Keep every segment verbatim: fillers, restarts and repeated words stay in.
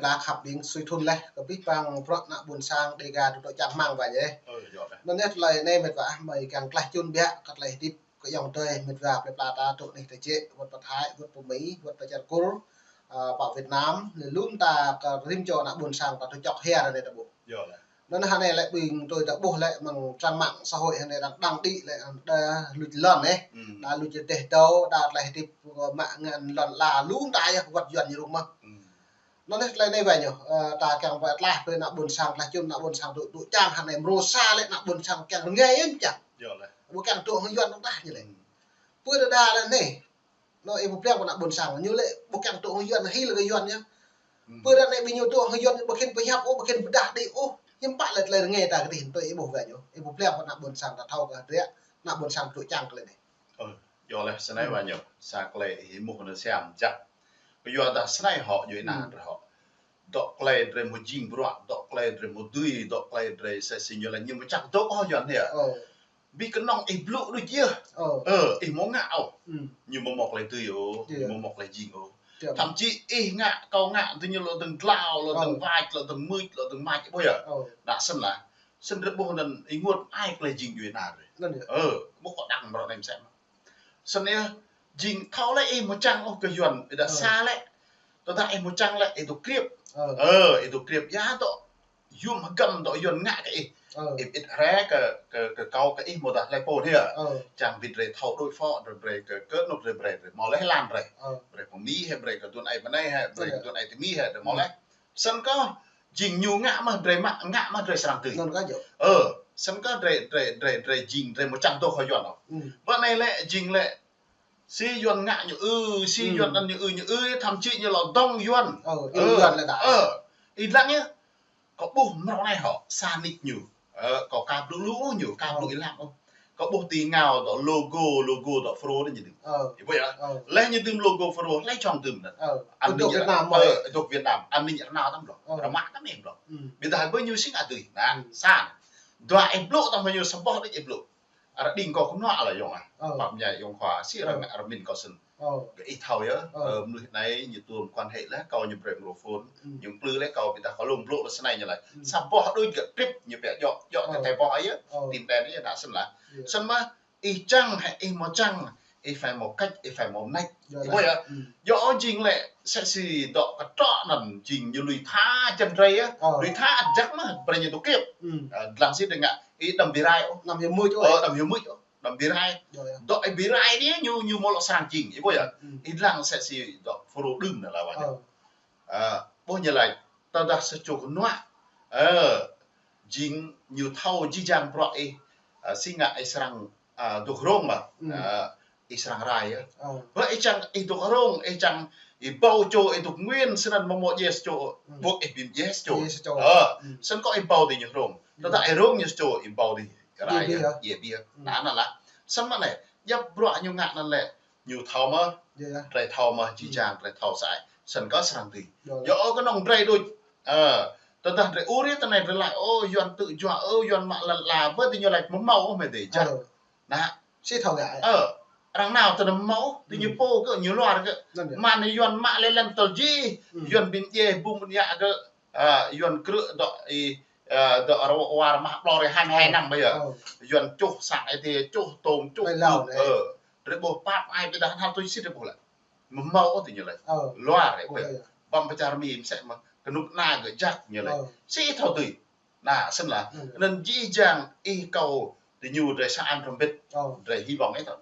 Pla khăp ƀing sui thun leh, kơ pih pang prăk ană ƀôn sang Dega tŭ tŏ čang hmang wa yơh. Ơ, yơh leh. Anŭn yơh tơlơi anai mĕt wa, mơi kiăng tlaih čun biă, kơ tlaih hơdip, kơ ayŏng adơi mĕt wa, plơi pla ta tŭ anih ta jĕ, wơ̆t pơ Thái, wơ̆t pơ Mi, wơ̆t pơ čar Kur, ơ, pơ Việt Nam, lĕ lŏm ta kơ rĭm čô ană ƀôn sang ta tŭ čŏk hia ră anai ta ƀuh. Yơh leh. Anŭn hơnai lĕ ƀing tui ta ƀuh lĕ mơ̆ng trang mạng xã hội hơnai đang, đang đĭ lĕ, đa luč lŏn ơ. Đa luč dêh dâo, đa tlaih hơdip mă ngăn lŏn la lŏm ta yơh wơ̆t Yuan ñu rŭng mơ̆n. Anŭn yơh tơlơi anai wa ñu, ơ, ta kiăng wa tlaih brơi ană ƀôn sang, tlaih čun ană ƀôn sang tŭ, tŭ čang hơnai mrô sa lĕ ană ƀôn sang kiăng rơngai ơ mơ̆ čang. Yơh leh. Ƀu kiăng tŭ hăng Yuan dong tah ñu lĕ. Pơ đa đa lĕ anai. Anŭn ih ƀu pliăng pơ ană ƀôn sang, ñu lĕ ƀu kiăng tŭ hăng Yuan, hil kơ Yuan ñu. Pơ ră anai ƀing ñu tŭ hăng Yuan, ƀu khĭn pơhiăp ôh, ƀu khĭn pơdah đĭ ôh. Hiư̆m pă lĕ tơlơi rơngai ta kơ tih, tui ih ƀuh wa ñu. Ih ƀu pliăng pơ ană ƀôn sang ta thâo kơ hơdră, ană ƀôn sang tŭ čang tơlơi anai. Ơ, yơh leh, sơnai wa ñu. Sa tơlơi ih hmâo anŭn siam jăk. Kơ yua dah sơnai hŏ, yua anŭn ră hŏ. Dŏ tơlơi drơi mơ̆ jing bruă, dŏ tơlơi drơi mơ̆ dưi, dŏ tơlơi drơi sĕ si ñu lĕ ñu mơ̆ čang dŏ hŏ Yuan hia. Ƀu kơnơ̆ng ih blŭ đôč yơh. Ơ, ih mơ̆ ngă ôh. Ñu mơ̆ mơ̆ tơlơi dưi ôh, ñu mơ̆ mơ̆ tơlơi jing ôh. Thậm chí ih ngă, kâo ngă, tơ ñu lŏ dơ̆ng dlao, lŏ dơ̆ng wač, lŏ dơ̆ng mưč, lŏ dơ̆ng mač, ƀuh yơh. Đa sơ̆n lah. Sơ̆n drơi ƀuh anŭn ih ngă ai tơlơi jing yua anŭn ră. Ơ, ƀuh kơ đang mrô anai mơsĕ mơ̆n. Sơnai jing thâo lĕ ih mơ̆ čang ôh kơ Yuan, ƀiădah sa lĕ. Tơdah ih mơ̆ čang lĕ ih tŭ kriêp. Ơ, ih tŭ kriêp, ya dŏ yôm hơgăm dŏ Yuan ngă kơ ih. Ih ƀit rai kơ, kơ, kơ kâo kơ ih mơ̆ dah lĕ pô hia. Čang ƀit drơi thâo đôč pho, drơi brơi kơ, kơ anŭn drơi brơi, drơi mơ̆ leh lan drơi. Brơi pơ Mi hĕ, brơi kơ tuan ai pơ anai hĕ, brơi kơ tuan ai tơ Mi hĕ, drơi mơ̆ leh. Sơ̆n kơ jing ñu ngă mơ̆ drơi mă, ngă mơ̆ drơi srăng tui. Ơ, sơ̆n kơ drơi, drơi, drơi, drơi jing, drơi mơ̆ čang dŏ hŏ Yuan ôh. Pơ anai lĕ, jing lĕ, si Yuan ngă ñu ư, si Yuan anŭn ñu ư, ñu ư, thậm chí ñu lŏ dŏng Yuan. Ơ, ơ, Yuan lĕ đa. Ơ, ih lăng yơh. Kâo ƀuh mrô anai hŏ, sa nik ñu. Ơ, kâo ka blŭ lu ñu, ka blŭ ih lăng ôh. Kâo ƀuh ti ngao dŏ logo, logo dŏ Fro anai ñu đing. Ih ƀuh yơh. Leh ñu đing logo Fro, leh čong đing anŭn. Anŭn dŏ Việt Nam, ơ, dŏ Việt Nam, anŭn ñu rơnau tăm blŏ. Rơmă tăm ih blŏ. Ƀiădah ƀơi ñu si ngă dưi. Anŭn, sa. Dua ih blŭ tăm ñu sa boh đôč ih blŭ. Arăng đing kâo kơnuă lah yŏng ah. Pap ñai yŏng khua, si arăng, arăng min kâo sơ̆n. Gơ̆ ih thâo yơh, ơ, mơnuih anai ñu tuôm quan hệ lah, kâo ñu brơi mrô phone, ñu plư lah kâo ƀiădah kâo lŏm blŭ lah sơnai ñu lah. Sa boh đôč gơ̆ trip ñu pĕ djŏ, djŏ tơtai boh ai yơh, tim đen ai yơh đa sơ̆n lah. Sơ̆n mơ̆, ih čang hĕ, ih mơ̆ čang, ih phải mơ̆ kĕč, ih phải mơ̆ nĕč. Ih ƀuh yơh. Yua ôh jing lĕ, sĕ si dŏ kơtrŏ anŭn jing ñu lui tha jăn drơi yơh. Lui tha ăt jăk mơ̆, brơi ñu tŭ kriêp. Ơ, dlăng si đing ngă, ih đăm bi rai ôh. Đăm hyu mưč ôh. Ơ, đăm hyu mưč ôh. Đăm bi rai. Dŏ ih bi rai đĭ ñu, ñu mơ̆ lŏ srăng jing. Ih ƀuh yơh. Ih lăng sĕ si dŏ Fro đưm anŭn lah wa ñu. Ơ, ƀuh ñu laĭ, tơdah sa čô kơnuă. Ơ, jing ñu thâo jih jang bruă ih, ơ, si ngă ih srăng, ơ, dŏ rông mơ̆. Ơ, ih srăng rai yơh. Ơ. Ƀơi ih čang ih dŏ rông, ih čang ih ƀâo čô ih dŏ nguyên, sơnăn mơ̆ mơ̆ djai sa čô, ƀuh ih ƀing djai sa čô. Djai sa čô. Ơ, sơ̆n kơ ih ƀâo đĭ ñu rông. Tơdah ih rông ñu sa čô, ih ƀâo đĭ. Rai yơh, djai biă. Anŭn lah. Sơ̆n mơ̆ lĕ, djŏp bruă ñu ngă anŭn lĕ, ñu thâo mơ̆, drơi thâo mơ̆, jih jang drơi thâo sơai. Sơ̆n kơ srăng dưi. Yua ôh kơnơ̆ng drơi đôč. Ơ, tơdah drơi ur yơh tơ anai drơi laĭ, ơ, Yuan tŭ juă, ơ, Yuan mă lăn la, ƀơi ti ñu laĭ mơ̆ mâo ôh mơi dêh jăk. Anŭn. Si thâo ngă. Ơ, arăng nao tơ anŭn mâo, ti ñu pô gơ̆, ñu luar gơ̆. Mơ̆n Yuan mă lĕ lăn tơl jih, Yuan ƀing djai bung ƀing yă gơ̆, ơ, Yuan krư̆ dŏ ih, ơ, dŏ rơwă war mah ƀlŏr ih hai mươi hai năm ƀơi yơh. Yuan čuh sang ih ti čuh tôm čuh. Ơ, drơi ƀuh pap ai ƀiădah hal tui si drơi ƀuh lĕ. Mơ̆ mâo ôh ti ñu lĕ. Luar ih ƀuh. Băm pơ čar Mi mơsĕ mơ̆, kơnuk kơna gơ̆ jăk ñu lĕ. Si thâo tui. Anŭn, sơ̆n lah. Anŭn jih jang ih kâo ti ñu drơi sa an rơmbit. Drơi hi bŏng ih thâo.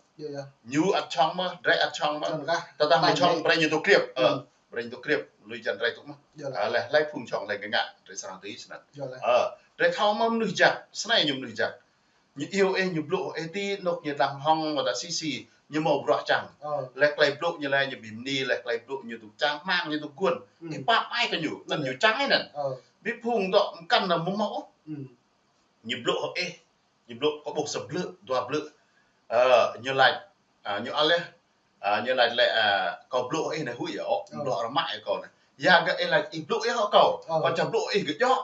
Ñu ăt čong mơ̆, drơi ăt čong mơ̆. Tơdah mơ̆ čong brơi ñu tŭ kriêp. Ơ, brơi ñu tŭ kriêp, lui jăn drơi tŭ mơ̆. Ơ, leh, leh phung čong leh ngă, drơi srăng tui sơnăn. Ơ, drơi thâo mơ̆ mơnuih jăk, sơnai ñu mơnuih jăk. Ñu iâu ih, ñu blŭ ih ti anŭk ñu dlăng hŏng mơ̆ dah si si, ñu mâo bruă čang. Leh tơlơi blŭ ñu lĕ ñu ƀing ni, leh tơlơi blŭ ñu tŭ čang hmang, ñu tŭ guôn. Ih pap ai kơ ñu, anŭn ñu čang ih anŭn. Ƀing phung dŏ mơkăn anŭn mơ̆ mâo ôh. Ñu blŭ hŏ ih, ñu blŭ kơ ƀuh sa blư̆, dua blư̆. Ơ, ñu laĭ, ơ, ñu aleh, ơ, ñu laĭ lĕ, ơ, kâo blŭ ih anai huĭ yơh, blŭ rơmă ih kâo anai. Ya gơ̆ ih laĭ ih blŭ ih hŏ kâo, kâo čang blŭ ih gơ̆ djŏ.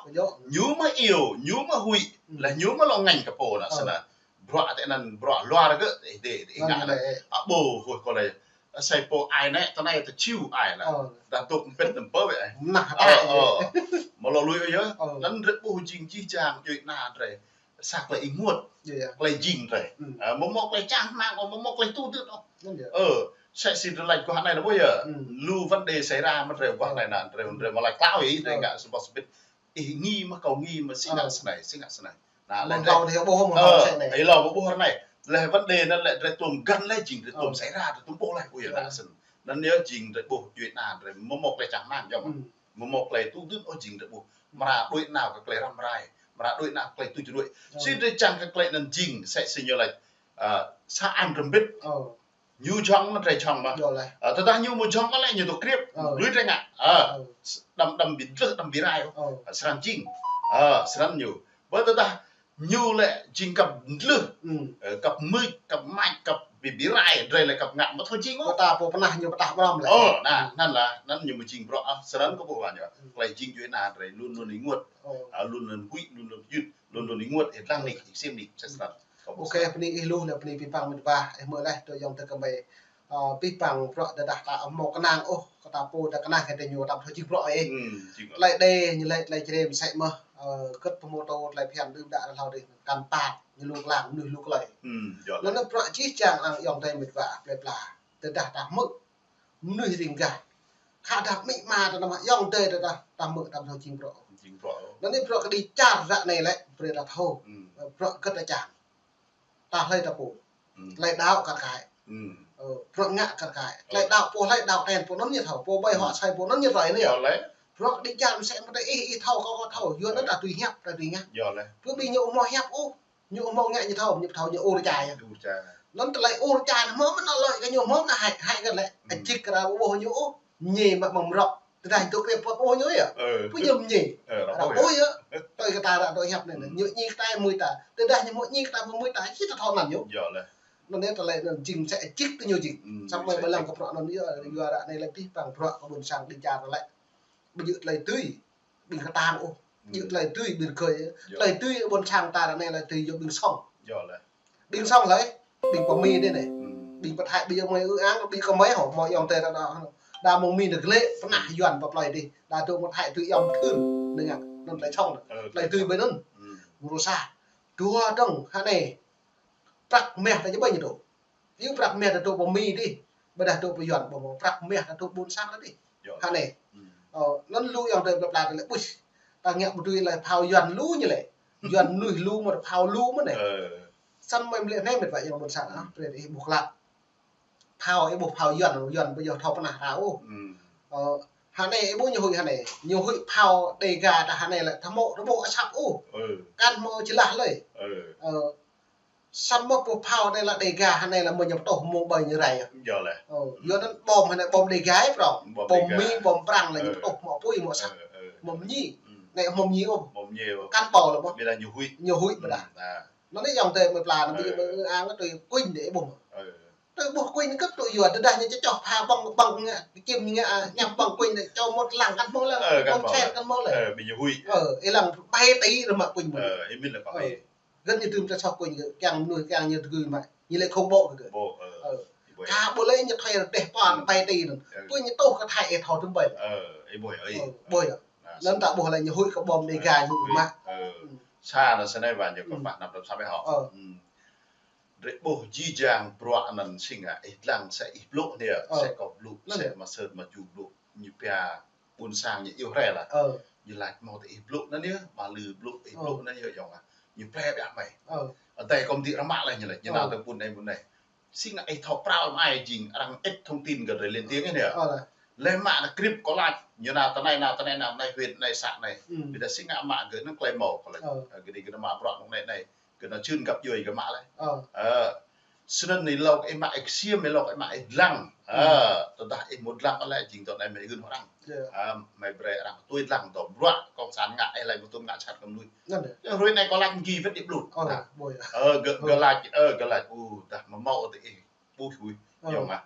Ñu mơ̆ iâu, ñu mơ̆ huĭ, leh ñu mơ̆ lŏ ngă kơ pô anŭn sơnăn. Bruă tơ anŭn bruă luar gơ̆, ih dê, ih ngă anŭn. Ơ, ƀu huĭ kâo lĕ. Asai pô ai nĕ, tơ anai tơ čiu ai lah. Ơ. Dah dŏ pĭt năm pơ wĕ ai. Nah, ơ, ai. Ơ. Mă lŏ lui ơ yơh. Ơ. Anŭn drơi ƀuh jing jih jang djuai ana drơi. Sa klei ih ƀuh. Iya, iya. Klei jing drơi. Hmm. Ơ, mơ̆ mơ̆ klei čang hmang, mơ̆ mơ̆ klei tŭ dưt ôh. Anŭn yơh. Ơ, sĕ si drơi laĭ guah anai nă ƀuh yơh. Hmm. Lu vấn đề xảy ra mă drơi guah anai nă, drơi, drơi mă laĭ klao ih, drơi ngă sơbŏ sơbĭt. Ih nghi mă kâo nghi mă si ngă snei, si ngă snei. Nă, lĕ mơ̆ng drơi. Kâo dih ƀuh mơ̆ng kâo sĕ anai. Ơ, ih lŏ ƀuh anai. Lĕ vấn đề anŭn lĕ drơi tuôm găn lĕ jing drơi tuôm xảy ra, drơi tuôm ƀuh lĕ, ui, nă sĭt. Anŭn yơh jing drơi ƀuh djuai ana drơi mơ̆ mơ̆ klei čang hmang, yơh mơ̆. Hmm. Mơ̆ mơ̆ klei tŭ dưt ôh jing drơi ƀuh. Mra đuaĭ nao kơ klei răm rai, mra đuaĭ nao klei tuč ruai. Ơ. Si drơi čang kơ klei anŭn jing, sĕ si ñu laĭ, ơ, sa an rơmbit. Ơ. Ñu jhŏng mă drơi jhŏng mă. Yơh lĕ. Ơ, tơdah ñu mơ̆ jhŏng mă lĕ ñu dŏ kriăp. Ơ. Lui drơi ngă. Ơ. Ơ. Đăm, đăm bi dlưh, đăm bi rai. Ơ. Ơ, srăng jing. Ơ, srăng ñu. Ƀơi tơdah ñu lĕ jing kăp dlưh. Hmm. Ơ, kăp mưč, kăp mač, kăp bi, bi rai, drơi lĕ kăp ngă mă thâo jing ôh. Kơ ta pô pơnah ñu pơtah ƀrăm lĕ. Ơ, nă, anŭn lah, anŭn ñu mơ̆ jing bruă, ơ, srăng kơ ƀuh wa ñu. Hmm. Klei jing djuai ana drơi, lun lun ih ngŭt. Ơ. Ơ, lun lun huĭ, lun lun yưt, lun lun ih ngŭt, ih lăng nik, ih ksiêm nik, sĕ srăng. Kâo ƀuh. Ôkê, bơni ih lu, lĕ bơni pih păng mĭt wa, ih mơ̆ lĕ, tui yŏng tơ kơ mơi. Ơ, pih păng bruă tơdah ta mơ̆ kơnang ôh, kơ ta pô ta kơnang kơ tơ ñu ta thâo jing bruă ih. Hmm, jing bruă. Tơlơi đe, ñu lĕ tơlơi črem sĕ mơ̆, ơ, kơ̆t pơmôtô tơlơi phiăn đưm đă ră hlâo dih, kăn pă, ñu lu klang, mơnuih lu klơi. Hmm, yơh lĕ. Anŭn bruă jih jang arăng yŏng tơ mĭt wa, plơi pla. Tơdah ta hmư̆, mơnuih ring gah. Khă dah amĭ ama ta nao mă yŏng tơ tơdah ta hmư̆ ta thâo jing bruă. Jing bruă. Anŭn yơh bruă kơđi čar ră anai lĕ, brơi ta thâo. Hmm. Bruă kơ̆t ta čang. Ta hlơi ta pô. Hmm. Tơlơi đaŏ kar kaĭ. Hmm. Ơ, bruă ngă kar kaĭ. Ơ. Tơlơi đaŏ pô hlơi đaŏ ten pô anŭn ñu thâo, pô ƀai hŏ sai pô anŭn ñu hlơi anai. Yơh lĕ. Bruă kơđi čar mơsĕ mơ̆ ta ih, ih thâo kâo, kâo thâo. Yua anŭn ta tui hiăp, ta tui ngă. Yơh lĕ. Pơ ƀing ñu mơ̆ hiăp ôh. Ñu mơ̆ ngă ñu thâo, ñu thâo ñu ur čai. Ur čai. Anŭn tơlơi ur čai anŭn mơ̆ mơ̆ anŭn lơi kơ ñu mơ̆ anŭn hăi, hăi kơ lĕ. Hmm. Ajik kơ ră ƀuh ñu ôh, mơñi mă mơ̆ng mrŏk. Tơdah ñu dŏ kriăp ƀuh ñu yơh. Ơ. Pơ ñu mơñi. Ơ, ră ƀuh yơh. Tui kơ ta ră dŏ hiăp anai. Hmm. Ñu ñi kơ ta mui ta. Tơdah ñu mơ̆ ñi kơ ta mui ta, či ta thâo anăn ñu. Yơh lĕ. Anŭn yơh tơlơi anŭn jing mơsĕ ajik tơ ñu jing. Hmm, samơ̆ mơ̆ lăng kơ bruă anŭn yơh, yua ră anai lĕ pih păng bruă kơ ƀôn sang kơđi čar lĕ. Ƀu djơ̆ tơlơi tui ƀing kơtang ôh. Djơ̆ tơlơi tui ƀing rơgơi. Yơh. Tơlơi tui ƀôn sang ta ră anai tơlơi tui yua ƀing sŏng. Yơh lĕ. Ƀing sŏng lĕ, ƀing pơ Mi dih anai. Hmm. Ƀing pơthai ƀing yua mơi ư ang, ƀing kơ mơi hŏ, mơi yŏng tơ đa đa. Đa mơ̆ng Mi anŭn glĕ, pơnah Yuan pơ plơi dih. Đa dŏ mơ̆ Thái tui yŏng thưn, đing ngă, anŭn tơlơi sŏng. Ơ, tơlơi tui ƀơi anŭn. Hmm. Mrô sa. Dua dơ̆ng, hă anai. Prăk mah ta či ƀai ñu dŏ. Yua prăk mah ta dŏ pơ Mi dih. Ƀôdah dŏ pơ Yuan ƀu mơ̆ prăk mah ta dŏ ƀôn sang ta dih. Yơh. Hă anai. Hmm. Ơ, anŭn lu yŏng tơ plơi pla ta lĕ ƀuh. Ta ngă ƀu tui lĕ phao Yuan lu ñu lĕ. Yuan mơnuih lu mơ̆ phao lu mơ̆ anai. Ơ. Samơ̆ mơ̆ lĕ anai mĕt wa yŏng ƀôn sang ah. Brơi ih ƀuh klă. Phao ih ƀuh phao Yuan, Yuan ƀu djơ̆ thâo pơnah ta ôh. Hmm. Ơ, hă anai ih ƀuh ñu huĭ hă anai. Ñu huĭ phao Đêga ta hă anai lĕ ta mơ̆, ta ƀuh asăp ôh. Ơ. Kăn mơ̆ či lah lơi. Ơ. Ơ, Samơ̆ pô phao anai lĕ Đêga, hă anai lĕ mơ̆ ñu pơtô mơ̆ ƀai ñu rai. Yơh lĕ. Ơ, yua anŭn bom hă anai bom Đêga ih prŏng. Bom Đêga. Bom Mi, bom Prăng lĕ ñu pơtô mơ̆ apui mơ̆ asăp. Ơ, ơ. Mơ̆ mơñi. Hmm. Anai mơ̆ mơñi ôh. Mơ̆ mơñi ôh. Kăn ƀâo lĕ ƀuh. Ƀiădah ñu huĭ. Ñu huĭ ƀôdah. Hmm, nah. Anŭn yơh yŏng tơ mơi pla anŭn ƀu djơ̆ ƀu ang tui kuñ dih ƀuh. Ơ. Tui ƀuh kuñ kơ̆t tui yua, tơdah ñu čơčŏh pha ƀơ̆ng, ƀơ̆ng ngă, čim ngă, ñăm ƀơ̆ng kuñ dih, čô mŭt lăng kăn mơ̆ lăng. Ơ, kăn mơ̆ lăng. Ơ, ƀing ñu huĭ. Ơ, ih lăng ƀai tỉ rơmă kuñ mơ̆n. Ơ, ih mĭn lĕ kâo. Ơ. Gơ̆n ñu tơm ta soh kuñ gơ̆, kiăng mơnuih kiăng ñu tơgŭ mă. Ñu lĕ khŏng ƀô̆ gơ̆. Ƀô̆, ơ. Ơ. Ih ƀuh. Ka ƀô̆ lĕ ñu thoi rơdêh pơ̆n ƀai tih anŭn. Ơ. Pơ̆n ñu tŏh kơ Thái ih thâo tơm ƀai. Ơ, ih ƀuh, ơ. Ơ, ƀuh yơh. Nah, anŭn ta ƀuh lĕ ñu huĭ kơ bom Đêga ñu mă. Ơ. Hmm. Sa anŭn sơnai wa ñu kơ pah năm rơp sap ih hŏ. Ơ. Hmm. Drơi ƀuh jih jang bruă anŭn sĭt ngă ih lăng sa ih blŭ anai. Ơ. Sa kâo blŭ, sa mă sơt mă ju blŭ. Ñu pia ƀôn sang ñu iâu hrĕ lah. Ơ. Ñu laĭ mơ̆ tơ ih blŭ anŭn yơh, mă lư blŭ ih blŭ anŭn yơh yŏng ah. Ñu plĕ biă mơi. Ơ. Adai kâo mơ̆ dĭ rơmă lah ñu laĭ. Ñu nao tơ ƀôn anai ƀôn anai. Sĭt ngă ih thâo prao mă ai jing arăng ĕp thông tin kơ drơi lên tiếng anai yơh. Ơ lah. Lĕ mă anŭn krip kâo laĭ. Ñu nao tơ anai nao tơ anai nao anai huyện anai xã anai. Hmm. Ƀiădah sĭt ngă mă gơ̆ anŭn klei mơ̆ kâo laĭ. Ơ. Ơ, gơ̆ dĭ gơ̆ nao mă bruă anŭn anai anai. Gơ̆ nao čưn găp djuai gơ̆ mă lĕ. Ơ. Ơ, snăn ih lŏk ih mă ih ksiêm ih lŏk ih mă ih lăng. Ơ, tơdah ih mŭt lăng lĕ jing tơ anai mơi gưn hŏ arăng. Yơh. Ơ, mơi brơi arăng tui lăng tơ bruă cộng sản ngă ih lăi mơ̆ tŭm ngă sat kơ mơnuih. Anŭn yơh. Yơh, hrơi anai kâo laĭ mơ̆ng gih wơ̆t ih blŭt. Ơ, ƀuh yơh. Ơ, gơ̆, gơ̆ laĭ, ơ, gơ̆ laĭ, ơ, dah mơ̆ mơ̆ tơ ih ƀuh ƀuh. Ơ. Yŏng ah.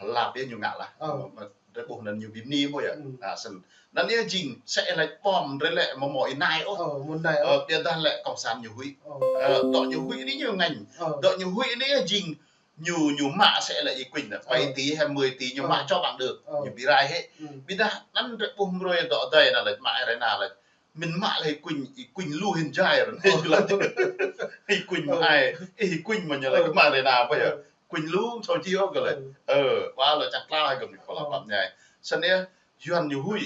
Lăp yơh ñu ngă lah. Ơ. Mă, mă, drơi ƀuh anŭn ñu bi mơñi ƀuh yơh. Hmm. Nah, snăn. Anŭn yơh jing, sa ih laĭ bom, drơi lĕ mơ̆ mơ̆ ih nai ôh. Ơ, mơ̆ nai ôh. Ơ, ƀiădah lĕ cộng sản ñu huĭ. Ơ. Ơ, dŏ ñu huĭ anai ñu ngă. Ơ. Dŏ ñu huĭ anai yơh jing, Ñu, ñu mă sĕ lĕ Y Quynh anŭn, bảy tỷ hay mười tỷ ñu mă cho bằng được. Ñu ƀu rai hĕ. Ƀiădah anŭn rĕ ƀuh mrô dŏ dai anŭn lĕ mă rĕ anŭn lĕ. Mĭn mă lĕ Y Quynh, Y Quynh lu hin jai ră anai lĕ. Y Quynh mă ai, Y Quynh mă ñu lĕ mă rĕ anŭn ƀu yơh. Quynh lu thâo či ôh kơ lĕ. Ơ, ƀă lĕ čang klao hai gơ̆m ñu kơ lă pap ñai. Snăn yơh, Yuan ñu huĭ.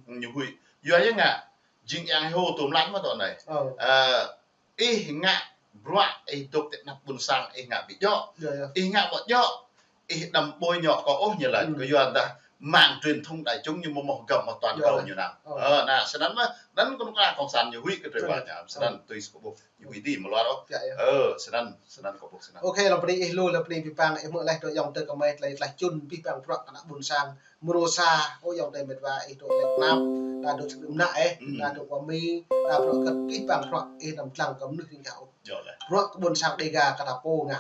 Ñu huĭ. Yua yơh ngă, jing yang hô tôm lăn mă dŏ anai. Ơ, ih ngă bruă, ih dŏ ti anăp ƀuôn sang, ih ngă ƀu djŏ. Ih ngă ƀu djŏ, ih đăm bôi nhọ kâo ôh ñu laĭ. Kơ Yuan dah mạng truyền thông đại chúng ñu mơ̆ mơ̆ găm mơ̆ toàn cầu ñu nao. Ơ, anŭn, snăn mơ̆, anŭn kơnuk kơna cộng sản ñu huĭ kơ drơi ba ñu. Snăn tui kâo ƀuh ñu huĭ đĭ mơ̆ luar ôh. Ơ, snăn, snăn kâo ƀuh snăn. Ok, lăm pơni ih lu, lăm pơni pih pang, ih mơ̆ leh dŏ ayŏng adơi kơ mơi tơlơi tơlơi čun pih pang bruă kơ ană ƀuôn sang. Mrô sa, ơ ayŏng adơi met wa ih dŏ lĕ tơnap, ta dŏ sĭt mơnă ih, ta dŏ kơ Mi, ta bruă kơ pih pang bruă ih anăm dlăng kơ mơnuih ring kâo. Bruă kơ ƀuôn sang Đêga kơ ta pô ngă.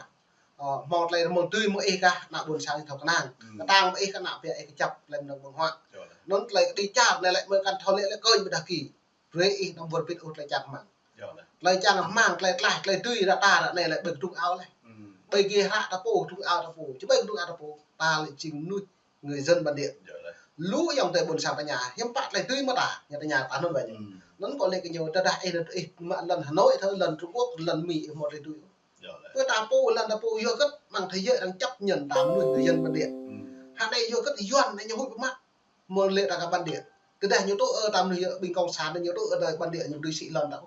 Ơ, hmâo tơlơi rơmang tui mơ̆ ih kah ană ƀuôn sang ih thâo kơnang. Kơtang mơ̆ ih kơ ană pia ih kơjăp lĕ mơnơ̆ng ƀơ̆ng huă. Anŭn tơlơi kơđi čar anai lĕ mơ̆ kăn thâo lĕ lĕ kơnh ƀiădah ki. Brơi ih anăm wơr bĭt ôh tơlơi čang rơmang. Tơlơi čang rơmang, tơlơi tlaih, tơlơi tui ră ta ră anai lĕ ƀơi kơdung ao lĕ. Ƀơi gih hră ta pô, kơdung ao ta pô. Či ƀơi kơdung ao ta pô. Ta lĕ jing mơnuih người dân bản địa. Lu ayŏng adơi ƀuôn sang ta ña, hiư̆m pă tơlơi tui mơ̆ ta, ñu ta ña ta anŭn wơ̆t. Anŭn kâo lĕ kơ ñu tơdah ih, ih mă lŏn Hà Nội thâo, lŏn Trung Quốc, lŏn Mi ih hmâo tơlơi tui. Pơ ta pô, lŏn ta pô yua hơget mơ̆ng thế giới arăng chấp nhận ta mơnuih người dân bản địa. Hă anai yua hơget Yuan anai ñu huĭ pơmă. Mơ̆ lĕ ta kơ bản địa. Tơdah ñu tŭ ơ ta mơnuih ƀing cộng sản ñu tŭ ơ ta bản địa ñu dưi sĭ lŏn ta.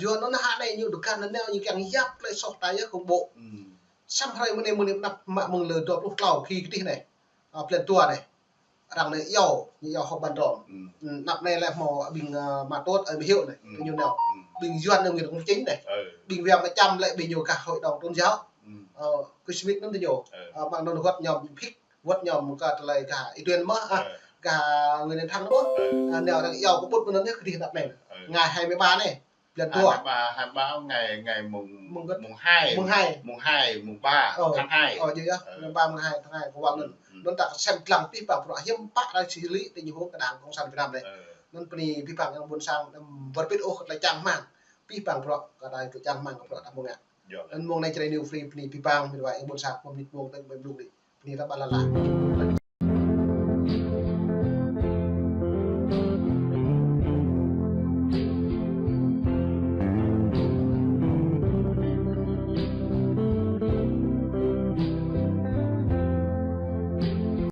Yua anŭn hă anai ñu dơkan anŭn ñu kiăng yap tơlơi soh ta yơh khủng bố. Samơ̆ hrơi mơ̆ng anai mơ̆ng anai anăp mă mơ̆ng lơ dua pluh klâo khi kơdih anai. Ơ, blan dua anai. Arăng anai iâu, ñu iâu họp ban drôm. Anăp anai lĕ hmâo ƀing, ơ, Ma Tuốt, ơ, Mi Hiu anai. Kơ ñu nao. Ƀing Yuan anai Nguyễn Công Chính anai. Ƀing Wiang Mă Čăm lĕ ƀing ñu gah hội đồng tôn giáo. Ơ, Christmas anŭn tơ ñu. Ơ, mơ̆ng anŭn wơ̆t ñu phik wơ̆t ñu mơ̆ng kơ tơlơi gah Y Tuyên mơ̆, ơ, gah Nguyễn Tấn Thắng mơ̆. Ơ, nao arăng iâu kơ ƀut mơ̆ng anŭn yơh kơdih anăp anai. Ơ. Ngày hai mươi ba anai, blan dua. Hai mươi ba, hai mươi ba ngày, ngày mùng, mùng hai. Mùng hai. Mùng hai, mùng ba tháng hai. Ơ, yơh, yơh. Ơ. Mùng ba, mùng hai tháng hai kơ wăng anŭn. Anŭn ta sem dlăng pih pang bruă hiư̆m pă arăng sĭ lĕ tơ ñu hông kơ Đảng Cộng sản Việt Nam anai. Ơ. Anŭn pơni pih pang ayŏng ƀuôn sang, anăm wơr bĭt ôh kơ tơlơi čang rơmang. Pih pang bruă kơ ta dŏ čang rơmang kơ bruă ta pô ngă. Anŭn mơ̆ng anai Jrai New Free pơni pih pang, met wa ayŏng ƀuôn sang, mơ̆ng mơnit mông tơ̆ng ƀơi blung đĭ. Pơni ta ƀă lă lă.